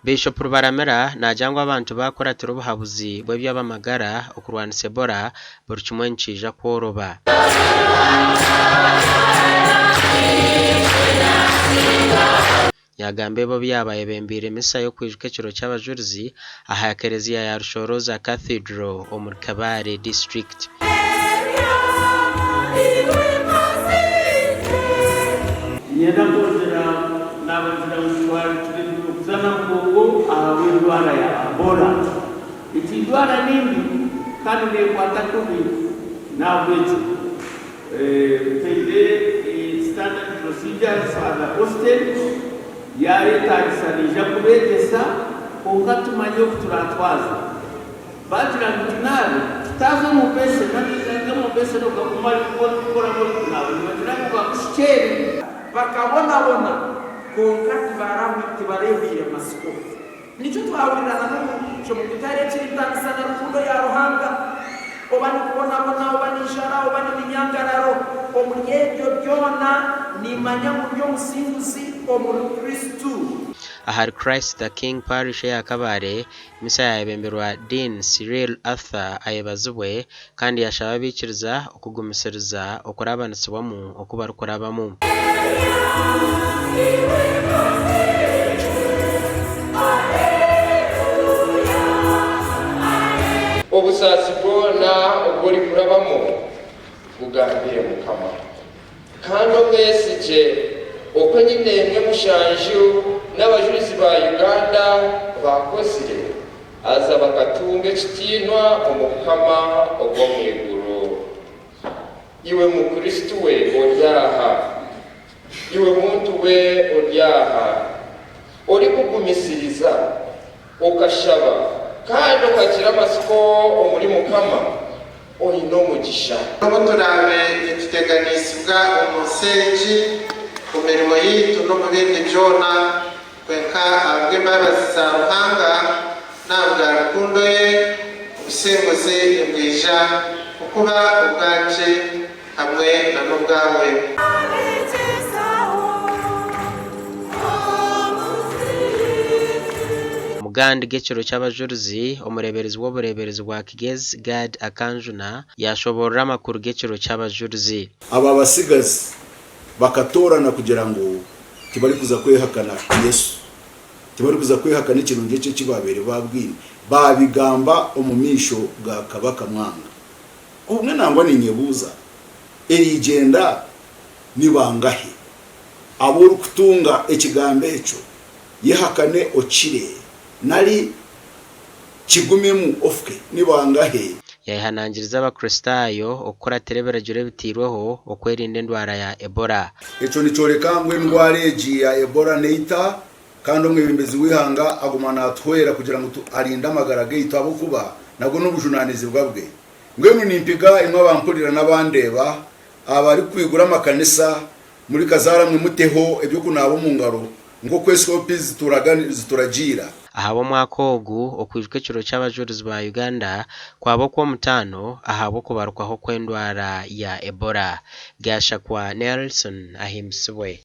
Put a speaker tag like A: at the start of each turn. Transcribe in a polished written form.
A: Biishopu Rubaramira naagira ngu abantu baakuratira obuhabuzi bw'eby'amagara okurwanisa Ebola, buri kimwe nikiija kworoba. Yaagamba ebi obu yaaba ayebembeire misa y'okwijuka ekiro ky'abajurizi aha kereziya ya Rushoroza Cathedral omuri Kabale District.
B: Niinyenda kwongyera naabagira ngu twari turemire kuza na Congo ahabw'endwara ya Ebola. Egi ndwara ni mbi kandi neekwata kubi, n'ahabw'ekyo ntaire standard procedures Father Austin yaayetaagisa naija kubeegyesa kwonka tumanye oku turatwaze. Baagira ngu tunaabe, tutaze omu beseni, n'amaizi agari omu beseni okaguma orikukoramu orikunaaba, nibagira ngu gakushukyeere.
C: Bakabonabona, kwonka tibareehwire matsiko. Nikyo twahurira na n'obu ky'omu kutari ekiritanisa na rukundo ya Ruhanga, oba ni kubonabona, oba ni njara, oba ni minyangararo, omuri ebyo byona nimmanya ngu ndi omusinguzi omuri Kristo.
A: Ahari Christ the King Parish eya Kabale, Misa yayebemberwa Dean Cyril Arthur Ayebazibwe kandi yashaba abaikiriza okugumisiriza okurabanisibwamu oku barikurabamu.
D: Obusaasi bwona obu orikurabamu, bugambire Mukama. Kandi omwesigye oku enyineemwe mushanju n'abajurizi ba Uganda baakozire, haza bakatunga ekitiinwa omu bukama obw'omu iguru. Iwe Mukristo we ori aha, iwe muntu we ori aha, orikugumisiriza, okashaba, kandi okagira amatsiko omuri Mukama, Oine omugisha.
E: N'obu turaabe nituteganisibwa omu nsi egi, omu mirimo yaitu n'omu bindi byona, kwonka ahabw'embabazi za Ruhanga n'ahabwa rukundo ye, obusinguzi nibwija kuba obwangye hamwe na n'obwawe.
A: Omu gandi g'ekiro ky'abajurizi, omureeberezi w'obureeberezi bwa Kigezi, Gad Akanjuna, yaashoboorora amakuru g'ekiro ky'abajurizi.
F: Aba batsigazi bakatoorana kugira ngu tibarikuza kwehakana Yesu, tibarikuza kwehakana ekirungi eki eki baabaire baabwine, baabigamba omu maisho ga Kabaka Mwanga. Obumwe nangwa niinyebuuza, eri igyenda ni bangahi abu orikutunga ekigambo ekyo, yehakane okire, nari kigumemu ofuke? Ni bangahi?
A: Yayehanangiriza Abakristaayo okukuratira ebiragiro ebiteirweho okwerinda endwara ya Ebola.
F: Ekyo nikyoreka ngu endwara egi ya Ebola neita kandi omwebembezi w'eihanga aguma natuhwera kugira ngu arinde amagara gaitu ahabw'okuba nabwo n'obujunanizibwa bwe. Mbwenu nimpiga imwe abampurira n'abandeeba abarikwigura amakanisa muri kazaara mwe muteho eby'okunaaba omu ngaro nk'oku SOP zituragiira.
A: Ahabw'omwaka ogu, okwijuka ekiro ky'Abajurizi ba Uganda kwaba okw'omutaano ahabw'okubarukwaho kw'endwara ya Ebola. Gashakwa Nelson ahimbisibwe.